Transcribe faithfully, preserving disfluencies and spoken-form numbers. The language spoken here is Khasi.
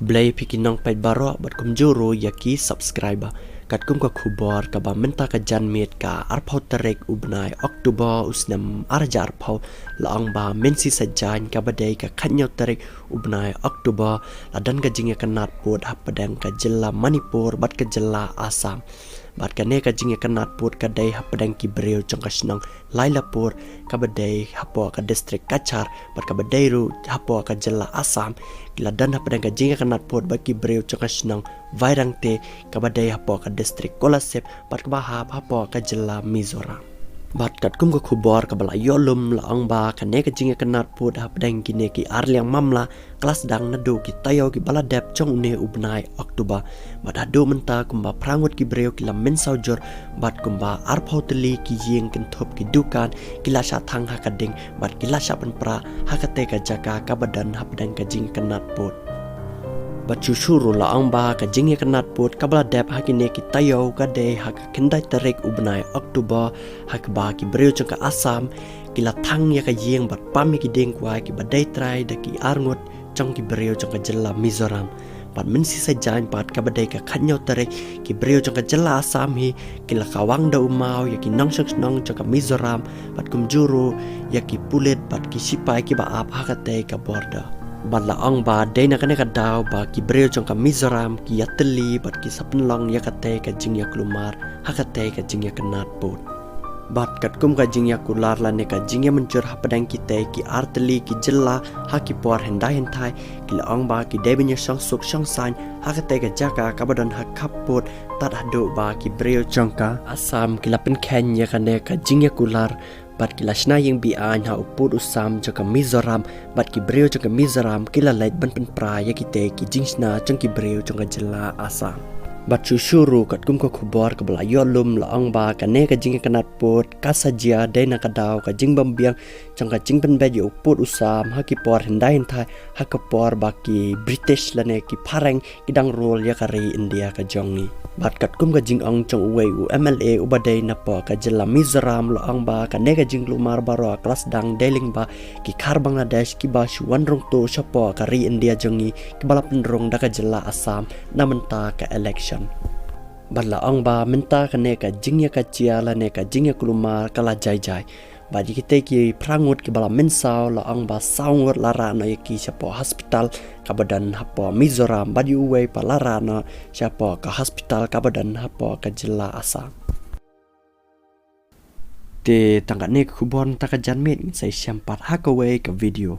Khublei phi ki nongpeit baroh bad kumjuh ruh ïa ki subscriber. Katkum ka khubor kaba mynta ka janmiet ka arphew tarik u bnai October u snem arhajar arphew, la ong ba mynsi saitjaiñ kaba dei ka khathynñiew tarik u bnai October, la don ka jingïakynad pud hapdeng ka jylla Manipur bad ka jylla Assam. Bad kane ka jingïakynad pud ka dei hapdeng ki briew jong ka shnong Lailapur kaba dei hapoh ka district Cachar, bad kaba dei ruh hapoh ka jylla Assam. Ki la don hapdeng ka jingïakynad pud bad ki briew jong ka shnong Vairengte kaba dei hapoh ka district Kolasib, bad kaba hap hapoh ka jylla Mizoram. Bad katkum ka khubor kaba la ïoh lum, la ong ba kane ka jingïakynad pud hapdeng kine ki arliang mamla ka la sdang naduh ki taïew kiba la dep jong une u bnai October. Bad haduh mynta kumba phra ngut ki briew ki la mynsaw jur, bad kumba arphew tylli ki ïing kynthup ki dukan ki la shah thang ha ka ding, bad ki la shah pynpra ha katei ka jaka kaba don hapdeng ka jingïakynad pud. Bad shuh shuh ruh la ong ba ka jingïakynad pud kaba la dep ha kine ki taïew ka dei ha ka khyndai tarik u bnai October, ha kaba ki briew jong ka Assam ki la thang ïa ka ïing bad pam ïa ki dieng kwai kiba dei trai da ki arngut jong ki briew jong ka jylla Mizoram. Bad mynsi saitjaiñ pat kaba dei ka khathynñiew tarik, ki briew jong ka jylla Assam hi ki la kawang da u maw ïa ki nongshong shnong jong ka Mizoram, bad kumjuh ruh ïa ki pulit bad ki sipai kiba ap ha katei ka border. Bad la ong ba dei na kane ka daw ba ki briew jong ka Mizoram ki ïatylli bad ki sa pynlong ïa katei ka jingïakulmar ha katei ka jingïakynad pud. Bad katkum ka jingïakular lane ka jingïamynjur hapdeng kitei ki artylli ki jylla ha ki por hyndai hynthai, ki la ong ba ki dei ban ïashong suk shong saiñ ha katei ka jaka kaba don ha khappud, tad haduh ba ki briew jong ka Assam ki la pynkheiñ ïa kane ka jingïakular, bad ki la shna ïing be-aiñ ha u pud u sam jong ka Mizoram, bad ki briew jong ka Mizoram ki la leit ban pynpra ïa kitei ki jingshna jong ki briew jong ka jylla Assam. Bad shuh shuh ruh katkum ka khubor kaba la ïoh lum, la ong ba kane ka jingïakynad pud ka sa jia dei na ka daw ka jingbym biang jong ka jingpynbeit ïa u pud u sam ha ki por hyndai hynthai, ha ka por ba ki British lane ki phareng ki dang rule ïa ka ri India ka jong ngi. Bad katkum ka jingong jong uwei u M L A uba dei napoh ka jylla Mizoram, la ong ba kane ka jingkulmar baroh ka la sdang dei lyngba ki khar Bangladesh kiba shu wan rung tuh shapoh ka ri India jong ngi, kiba la pynrung da ka jylla Assam na mynta ka election. Bad la ong ba mynta kane ka jingïakajia lane ka jingïakulmar ka la jai jai. Bad ïa kitei ki phra ngut kiba la mynsaw, la ong ba saw ngut la rah noh ïa ki shapoh hospital kaba don hapoh Mizoram, bad ïa uwei pat la rah noh shapoh ka hospital kaba don hapoh ka jylla Assam. Te tang katne ka khubor mynta ka janmiet, ngin sa ïashem pat ha kawei ka video.